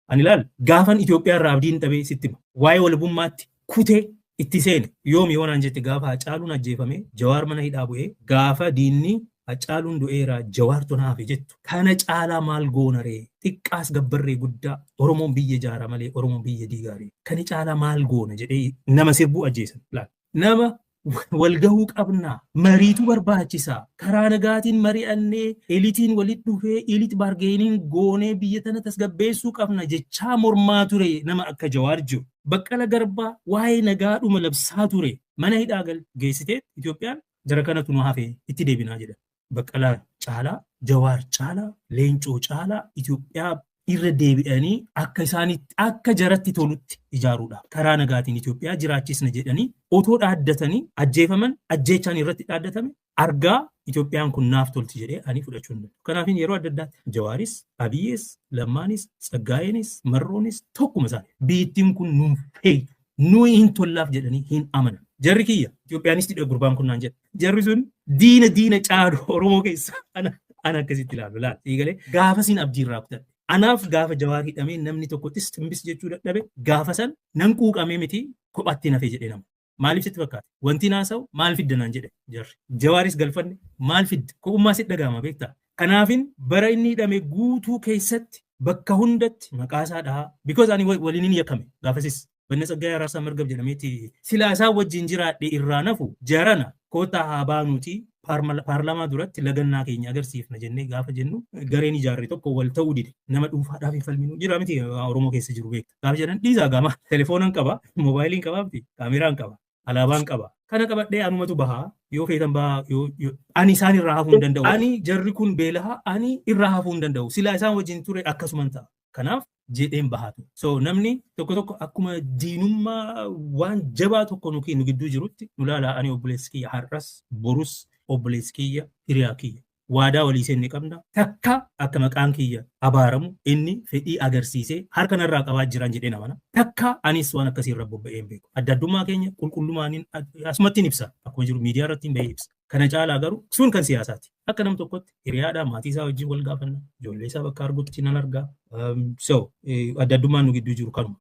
Ani ilaal, gaafan Itoophiyaa irraa abdiin dhabee sitti hima. Waa'ee walabummaatti kutee itti seene yoomi yoonaan jette, gaafa Hacaaluun ajjeefame, Jawaar mana hidhaa bu'ee, gaafa diinni "Hacaaluun du'eera, Jawaartu na hafe" jettu. Kana caalaa maal goonaree? Xiqqaas gabbarree guddaa, Oromoon biyya ijaara malee Oromoon biyya diigaaree. Kana caalaa maal goona jedhee nama sirbuu ajjeesan. Nama walgahuu qabnaa, mariitu barbaachisaa, karaa nagaatiin mari'annee, eliteiin walitti dhufee elite bargaining goonee biyya tana tasgabbeessuu qabna jechaa mormaa ture nama akka Jawaar jiru. Baqqala Garbaa waa'ee nagaadhuma labsaa ture. Mana hidhaa geessitee Itoophiyaan jara kanatu nu hafe, itti deebinaa jedha. Baqqalaa caalaa, Jawaar caalaa, Leencoo caalaa Itoophiyaa irra deebi'anii akka isaanitti, akka jaratti tolutti ijaaruudhaaf, karaa nagaatiin Itoophiyaa jiraachisna jedhanii otoo dhaaddatanii ajjeefaman, ajjeechaan irratti dhaaddatame argaa Itoophiyaan kun naaf tolti jedhee ani fudhachuu hin danda'u. Kanaafin yeroo adda addaatti Jawaaris, Abiyyees, Lammaanis, Tsaggaayeenis, Marroonis tokkuma isaanii. Biyyattiin kun nuun feetu, nuyi hin tollaaf jedhanii hin amanan. Jarri kiyya Itoophiyaanisti gurbaan kun naan jedha. Jarri sun diina diina caalu Oromoo keessa ana akkasitti ilaalu laal. Eegalee gaafa siin abdii irraa kutadhe. Anaaf gaafa Jawaar hidhamee namni tokkottis ximbis jechuu dadhabe, gaafa san nan quuqamee miti, kophaatti nafee jedhee nama. Maaliif sitti fakkaate? Wanti naasa'u maal fidda naan jedhe jarri. Jawaaris galfanne maal fidda? Kophummaa sitti dhaga'ama, beektaa? Kanaafin bara inni hidhame guutuu keessatti bakka hundatti maqaa isaa dhahaa. Because ani waliin hin yakkame gaafasis. Banna Tsaggaayee Araarsaa Margab jedhameeti silaa isaan wajjin jiraadhe irraa nafu. Jarana koottaa haa baanuuti, paarlaamaa duratti lagannaa keenya agarsiifna jennee gaafa jennu, gareen ijaarre tokko wal ta'uu dide. Nama dhuunfaadhaaf hin falminu jira miti, Oromoo keessa jiru beekta. Gaafa jedhan, dhiisaa, gaama telefoonan qaba, moobaayiliin qaba miti, kaameraan qaba, alaabaan qaba. Kana qabadhee anumatu bahaa, yoo feetan bahaa. Yoo ani isaan irraa hafuu hin danda'u. Ani jarri kun beelahaa, ani irraa hafuu hin danda'u. Silaa isaan wajjin ture akkasuman ta'a. Kanaaf jedheen bahaatu. So namni tokko tokko akkuma diinummaa waan jabaa tokko nu gidduu jirutti nu laala. Ani obboleessi kiyya, har'as borus obboleessi kiyya, hiriyaa kiyya. Waadaa walii seenne qabna. Takka akka maqaan kiyya abaaramu inni fedhii agarsiisee harka narraa qabaa jiran jedhee namana. Takka anis waan akkasii irra bobba'ee hin beeku. Adda addummaa keenya qulqullummaaniin asumatti hin ibsa. Akkuma jiru miidiyaa irratti hin bahee ibsa. Kana caalaa garuu sun kan siyaasaati. Akka nam tokkotti hiriyaadhaa, maatii isaa wajjin wal gaafanna. Ijoollee isaa bakka argutti nan argaa. So adda addummaan nu gidduu jiru kanuma.